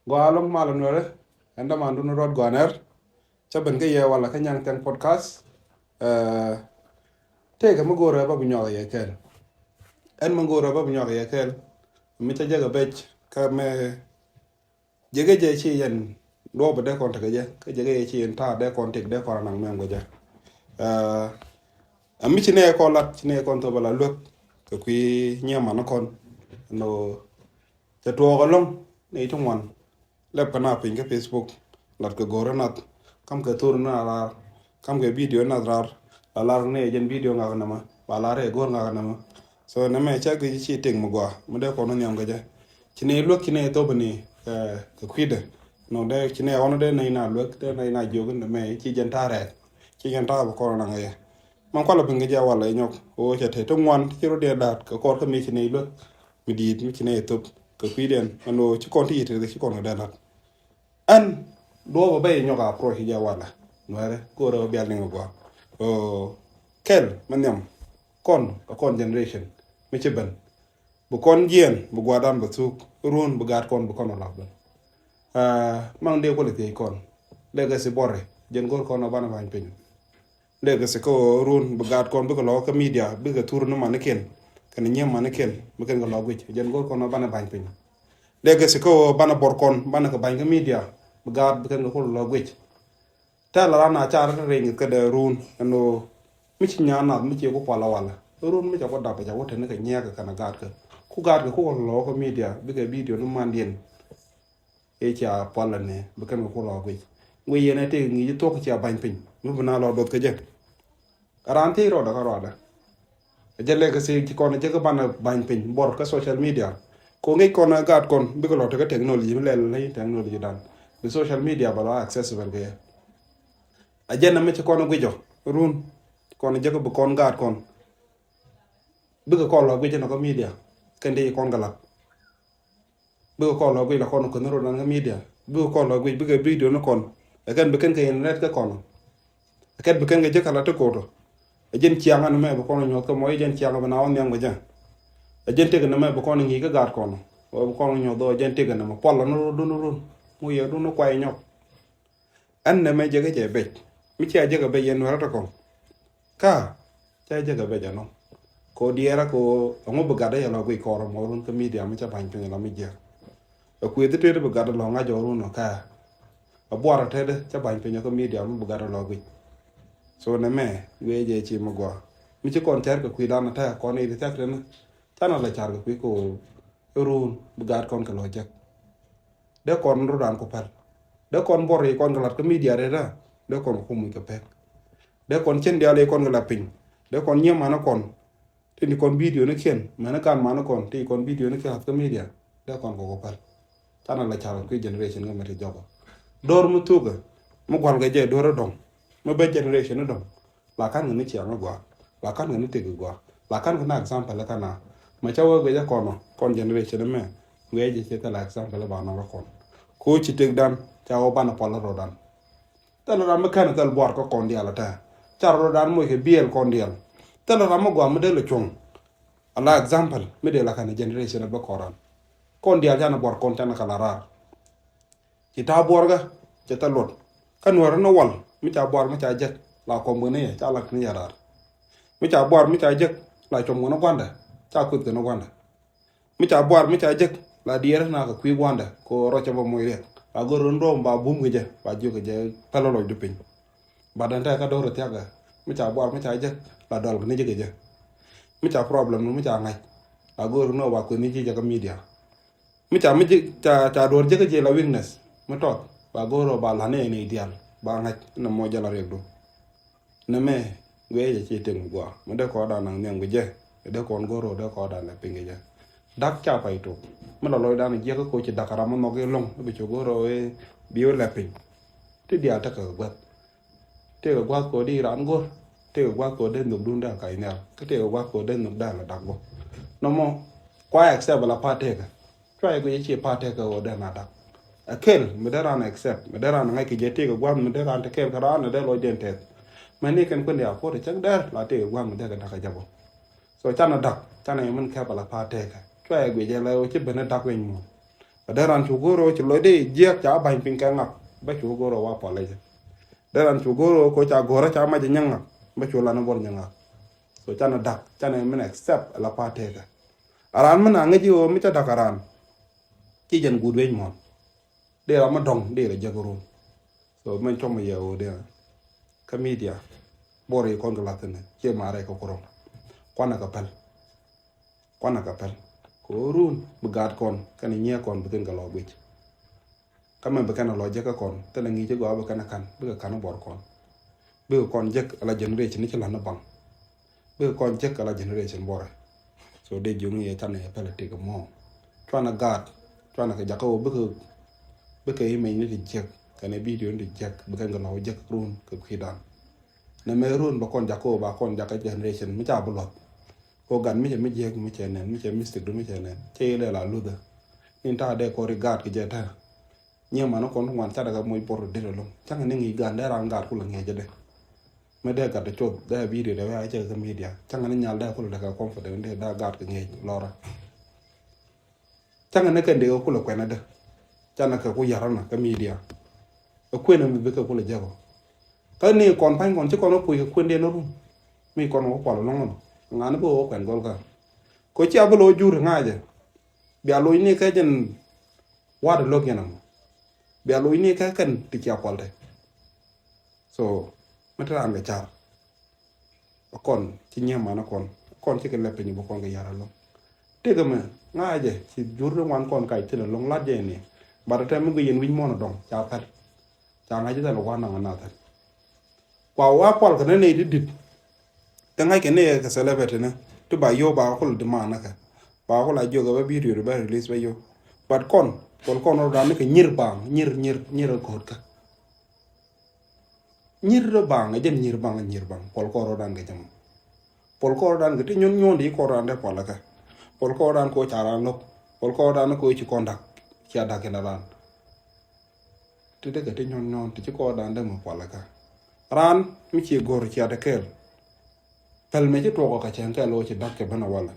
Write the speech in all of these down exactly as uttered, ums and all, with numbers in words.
Gɔaa lɔŋ malɛ nuɛrɛ, ɛn dämandun Ruɔt Gɔaa Nɛr. Cä ben kä yɛ walɛ kä Nyaŋ Thiaŋ podcast. Tëëkɛ mi go̱o̱rɛ bä bi nyuak yɛ kɛl. Ɛn mi go̱o̱rɛ bä bi nyuak yɛ kɛl, mi cä jɛ kɛ bec kä mɛ jɛ kɛ jɛ ci yɛn duɔɔp dee kɔn tekɛ jɛ, kä jɛ kɛ jɛ ci yɛn ta̱a̱ dee kɔn tek dee kɔn anaŋ mɛm kɛ jɛ. Ɛ mi ci nɛ kɔn lat, ci nɛ kɔn thop ala luek kɛ kui̱ nyiɛ man kɔn. Ɛn ɣöö cɛ tuɔɔk ɛlɔ̱ŋ nɛ ti ŋuan. Lɛp kɛ na piny kä Facebook, lat kɛ go̱o̱r nath, kam kɛ thor na raar, kam kɛ video nath raar. La lar nɛ jɛn video ŋak nɛmɛ, ba lar ɛ go̱o̱r ŋak nɛmɛ. So nɛmɛ cä gɛ ci tëk mi gɔaa mi dee kɔn nhiam kɛ jɛ. Ci nɛ luek, ci nɛ thop ni kɛ kui̱dɛ. Nɔ dee ci nɛ ɣɔn dee nɛ ina luek, dee nɛ ina jiök nɛmɛ ci jɛn ta̱a̱ rɛɛk, ci jɛn ta̱a̱ bi kɔn naŋ yɛ. Man kualɛ piny kɛ jɛ walɛ nyɔk ɣöö cɛ te ti ŋuan ti ci rɔ dee da̱a̱t kɛ kɔr kä mi ci nɛ luek, mi di̱i̱t mi ci nɛ thop kɛ kui̱dɛn. Ɛn ɣöö ci kɔn ti yit ci kɔn kɛ dee lat. Ɛn duɔɔpä bä yɛ nyɔk approach jɛ walɛ nuɛrɛ go̱o̱rɛ bä bial niŋ gua. Kɛl mɛ nhiam kɔn kɛ kɔn generation mi ci ben. Bi kɔn jiɛn bi guadan bä thuk run bi gaat kɔn bi kɔn ɔ lap ben. Maŋ dee kuɔlɛ thiec kɔn legacy bɔrɛ jɛn go̱o̱r kɔn ɔ banɛ ba̱ny piny. Legacy kä ɣöö run bi gaat kɔn bikɛ lɔk kä media bikɛ thur ni manikiɛn kɛn nyiee manikiɛn mi kɛn kɛ lɔk guic jɛn go̱o̱r kɔn banɛ ba̱ny piny. Legacy kä ɣöö banɛ bɔr kɔn banɛ kɛ ba̱ny kä media bi gaat bi kɛn kɛ kul lɔk guic. Tɛl ran a car kä riny kä dee run ɛn ɣöö mi ci nyan nath mi ci ku pual a walɛ run mi ca ku dap ca ku teni kɛ nyiɛɛk kɛn a gaat kɛ ku gaat kɛ ku kul lɔk kä media bikɛ video ni mandiɛn. I̱ cia puɔl ɛnɛ bi kɛn kɛ ku lɔ guic. Guic yɛn ɛ tëk ŋi̱i̱c i̱ thuɔ̱k cia ba̱ny piny mi bi na lɔ doth kä jɛ. Raan thiec rɔɔdɛ kä rɔɔdɛ. Ɛ jɛ lɛk kɛ sëëk ci kɔn ɛ jɛ kä banɛ ba̱ny piny buɔr kä social media. Ko ŋi̱i̱c kɔn ɛ gaat kɔn bikɛ lɔ tekä technology mi lɛl lɛy technology dan bi social media bɛ lɔ accessible kɛ yɛ. Ɛ jɛ nɛ mi ci kɔn ɛ guic ɔ run kɔn ɛ jɛ kä bi kɔn gaat kɔn bikɛ kɔn lɔ guic ɛnɔ kä media kɛn dee ci kɔn kɛ lak. Bikɛ kɔn lɔ guic la kɔn kɛ ni rot nan kä media bikɛ kɔn lɔ guic bikɛ video ni kɔn. Ɛ kɛn bi kɛn kɛ internet kä kɔn. Ɛ kɛn bi kɛn kɛ jek kɛ la ti koto. Ɛ jɛn ciaŋ ɛn mɛ bi kɔn nyuɔth kä mɔ i̱ jɛn ciaŋ bi na wä nhiam kɛ jɛ. Ɛ jɛn tëk ɛn mɛ bi kɔn ŋi̱i̱c kä gaat kɔn. Wä bi kɔn nyuɔth ɛ jɛn tëk ɛn mɛ puɔl ɛn run run. Mu yɛ run ni kuay nyɔk. Ɛn nɛmɛ jɛ kɛ jɛ bec mi cia jɛ kɛ bec yɛn nuɛrɛ tɔ kɔŋ. Ka ca jɛ kɛ bec ɛnɔ. Kɛ ɣöö diɛɛrä kɛ ɣöö ɛŋu bi gatdä yɛ lɔ guic kɔɔr ɛmɔ run kä media mi ca ba̱ny piny lɔ mi jiɛk. Ɛ kuëth itet bi gatdä lɔ ŋa̱c ɔ run ɔ kɛɛ. Ɛ buarɛ tetdä ca ba̱ny piny ɔ kä media mi bi gatdä lɔ guic. So nɛmɛ wee jɛ ci mi gɔaa mi ci kɔn cär kɛ kui̱dan ɛ tɛ̈ kɔn i̱ ti thiak tetni. Canɛ lɛ car kɛ kui̱ kɛ ɣöö run bi gaat kɔn kɛ lɔ jek. Dee kɔn rudan ku pɛl. Dee kɔn buɔr i̱ kɔn kɛ lat kä media rɛt ɛ dee kɔn ku muc kɛ pek. Dee kɔn cin diaal i̱ kɔn kɛ lat piny. Dee kɔn nyiee manä kɔn. Ti ni kɔn video ni kiɛn mɛn ni kan manä kɔn ti kɔn video ni kiɛn lat kä media. Dee kɔn ku ku pɛl. Canɛ la car kɛ kui̱ generation kä mɛ ti jɔkɔ. Do̱r mi thukä mi gual kɛ jɛ do̱r ɛ dɔŋ. Mi ben generation ni dɔŋ. La kan kɛ ni ciaŋ ni gua. La kan kɛ ni tëk gua. La kan kɛ ni example kɛ na. Mɛ ca wee guic ɛ kɔn ɔ kɔn generation mɛ. Guic ɛ jɛ cɛ thil example ba nɔk ɛ kɔn. Ko ci tëk dan ca wee banɛ pɔl rɔ dan. Thil ram mi kɛn thil buar kä kɔn dial ɛ tɛ. Ca rɔ dan moc kɛ biɛl kɔn dial. Thil ram mi gua mi del ɛ cuɔŋ. Ala example mi del ɛ kɛn generation bä kɔn ran. Kɔn dial canɛ buar kɔn canɛ kɛ la rar. Ci ta̱a̱ buɔrkä cɛ thil luɔt. Kä nuäärä ni wal mi ca buar mi ca jek la kɔm kɛ ni yɛ ca lak ni yɛ raar. Mi ca buar mi ca jek la com kɛ ni gua̱ndɛ ca kueth kɛ ni gua̱ndɛ. Mi ca buar mi ca jek la diɛɛr na kɛ kui̱ gua̱ndɛ ko rɔc cɛ bä moc riɛk la gör run duɔ̱ɔ̱m ba bum kɛ jɛ ba jiök kɛ jɛ pɛl lɔcdu piny. Ba dɛn tɛk kä do̱r thiakä mi ca buar mi ca jek la dɔl kɛ ni jek kɛ jɛ. Mi ca problem nu mi ca ŋa̱c la gör run ba kueth ni ji̱ jɛ kä media. Mi ca mi ji̱ ca ca duɔ̱r ji̱ kä ji̱ la weakness mi tɔt ba go̱o̱r ba la̱t ni ɛn i̱ diaal ba ŋa̱c ni mɔ jɛ la riɛkdu. Ni mɛ guiɛ jɛ ci tiŋ gua mi dee kɔɔdan naŋ nhiam gi jɛ. Dee kɔn go̱o̱r dee kɔɔdan lɛ piny gi jɛ. Dak ca pay tok mi la lɔcdan jiɛk kä koci dak ram mi nhɔk i̱ lo̱ŋ mi bi cu go̱o̱r i̱ bi wä lɛ piny. Ti diaal tekɛ guäth. Tëëkɛ gua̱a̱th kɛ ɣöö di raan go̱r. Tëëkɛ gua̱a̱th kɛ ɣöö dee nhök duun dee kac nhial kä tëëkɛ gua̱a̱th kɛ ɣöö dee nhök dee la dak bä. Nɔmɔ kua accept la pa̱a̱t tëëkɛ. Cua yɛ guic i̱ ci pa̱a̱t tëëkɛ ɣöö dee na dak. Ɛ kɛl mi dee raan accept mi dee raan ŋa̱c kɛ jɛ tëëkɛ gua̱a̱th mi dee raan te kɛl kä raan dee lɔcdɛn tɛth. Mɛni kɛn kuën di a puɔ̱t ɛ cäŋ dɛr la tëëkɛ gua̱a̱th mi dee kɛ dak kɛ jɛ bä. So canɛ dak canɛ yɛ min kɛp ala pa̱a̱t tëëkɛ. Cua yɛ guic ɛ la ɣöö ci ben ɛ dak weny muɔ̱ɔ̱n. Dee ran cu go̱o̱r ɣöö ci lɔcdɛ jiääk ca ba̱ny piny kɛ ŋak, bä cu go̱o̱r ɣöö wa puɔl ɛ jɛ. Dee ran cu go̱o̱r ɣöö ko ca go̱o̱rä ca mac ɛ nyɛ ŋak, bä cu lan ɛ buɔl nyɛ ŋak. So canɛ da̱k, canɛ min accept la pa tekɛ. A ran mi na ŋäc i̱ ɣöö mi ca da̱k a ran, ci jɛn guut wec muɔ̱ɔ̱n. Dee ram mi dɔ̱ŋ dee rɛ jek run. So mɛn cɔmɔ yɛ ɣöö dee kä media, buɔr i̱ kɔn kɛ la̱th thi̱n, ciɛ maarɛ kɛ kuro̱ŋ. Kuanɛ kɛ päl. Kuanɛ kɛ päl. Kɛ ɣöö run bi gaat kɔn kɛnɛ nyiɛɛk kɔn bi kɛn kɛ lɔ guic. Kä mɛn bi kɛn a lɔ jek kä kɔn, thilɛ ŋi̱i̱c i̱ gɔaa bi kɛn a ka̱n, bikɛ ka̱n i̱ buɔr kɔn. Bikɛ kɔn jek ala generation ni ci la̱t ni baŋ. Bikɛ kɔn jek ala generation buɔrɛ. So dee jiöŋ yɛ canɛ yɛ pɛlɛ tëk mɔ. Cuanɛ gaat, cuanɛ kɛ jakä wä bikɛ, bikɛ image ni ti jek, kɛnɛ video ni ti jek, bikɛ kɛ lɔ jek run kɛ kui̱dan. Nɛ mɛ run ba kɔn jakä wä ba kɔn jakä generation mi ca bi luɔth. Ko gat mi cɛ mi jek mi cɛ nɛn, mi cɛ mistake du mi cɛ nɛn. Cɛ ilɛ la luthä. Ni ta dee kɔri gaat kɛ jɛ tɛ. Nyiɛ man kɔn ti ŋuan cat kɛ moc bor dit ɛlɔŋ. Cäŋ ni ŋi̱i̱c gan dee ran gaat kulɛ ŋi̱eec dee. Mɛ dee gat dee coth dee video dee wee a cɛ kɛ media. Cäŋ ni nyal dee kulɛ dee kɛ confident dee daa gaat kɛ ŋi̱eec lɔrä. Cäŋ ni kɛn dee kɛ kulɛ kuɛn dee. Cäŋ kɛ ku yar na kɛ media. Ɛ kuɛn mi bi kɛ kulɛ jɛ kɔ. Kä ni kɔn pa̱ny kɔn ci kɔn wä puc kɛ kuɛn dee ni rum. Mi kɔn wä kual lɔŋ nɔ. Ŋa̱n bi wä kuɛn gɔl kä. Ko cia bi lɔ jur ŋa̱cɛ. Bia loc ni kɛ jɛn wat lo̱k yɛn amɔ. Bia loc ni kɛ kɛn ti cia kual te. So mi te ran kɛ car. Kɔn ci nyiɛ man kɔn, kɔn ci kɛ lɛ piny bi kɔn kɛ yar alɔŋ. Tëkɛ mɛ ŋa̱cɛ ci jur ti ŋuan kɔn kac thin alɔŋ lat jɛ ni. Bat tɛ mi gui yɛn wi̱c muɔn dɔŋ ca pɛl. Ca ŋa̱c thin wan naŋ na thin. Kua wa kual kɛ ni nɛy ti dit. Te ŋa̱c kɛ ni kɛ celebrity ni ti ba yio̱w ba kul di man ni kɛ ba kul a jiök kɛ bä video di bä release bä yio̱w. But kɔn, puɔl kɔn rɔ dan ni kɛ nyir baŋ, nyir, nyir, nyir ko̱o̱t kä. Nyir rɔ baŋ, ɛ jɛn nyir baŋ, nyir baŋ. Puɔl kɔn rɔ dan kɛ jɛ mɔ. Puɔl kɔn rɔ dan kɛ ti nyuɔn nyuɔn di kɔn rɔ dan dee puɔl kɛ. Puɔl kɔn rɔ dan kɛ wä ca ran lo̱k. Puɔl kɔn rɔ dan kɛ wä ci kɔn dak. Cia dak kɛ na ran. Ti dee kɛ ti nyɔn nyɔn ti ci kɔɔdan dee mi pualɛ kä. Raan mi ci go̱r cia te kɛɛl. Pɛl mi ci tuɔkɔ kɛ cɛn kɛɛl ɣöö ci da̱k kɛ ben a walɛ.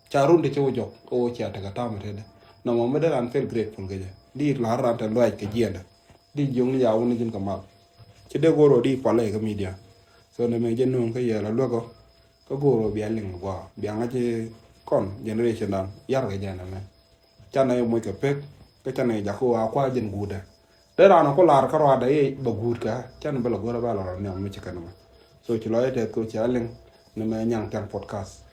Ca run ti ci wä jɔk ɣöö cia tekɛ ta̱a̱ mi tëëdɛ. Nɔmɔ mi dee raan feel grateful kɛ jɛ. Di la̱r raan te luaac kɛ jiɛndɛ. Di jiöŋ ni ya wun ni ji̱n kɛ mal. Ci dee go̱r ɣöö di pualɛ kɛ media. So nɛ mɛ jɛ no̱o̱ŋ kä yɛɛl a luäk ɔ. Kä go̱o̱r ɣöö bia liŋ gua̱a̱ bia ŋa̱c kɔn generation dan yar kɛ jɛn ɛmɛ. Canɛ moc kɛ pek kä canɛ jakä ɣöö a kua jɛn guutdɛ. Dee raan ku lar kä ruaadɛ i̱ bɛ guut kɛ canɛ bä lɛ go̱o̱r bä lɛ rɔ niam mi ci kɛn mɛ. So ci lɔ i̱ tɛth kɛ cia liŋ ni mɛ nyaŋ tɛn podcast.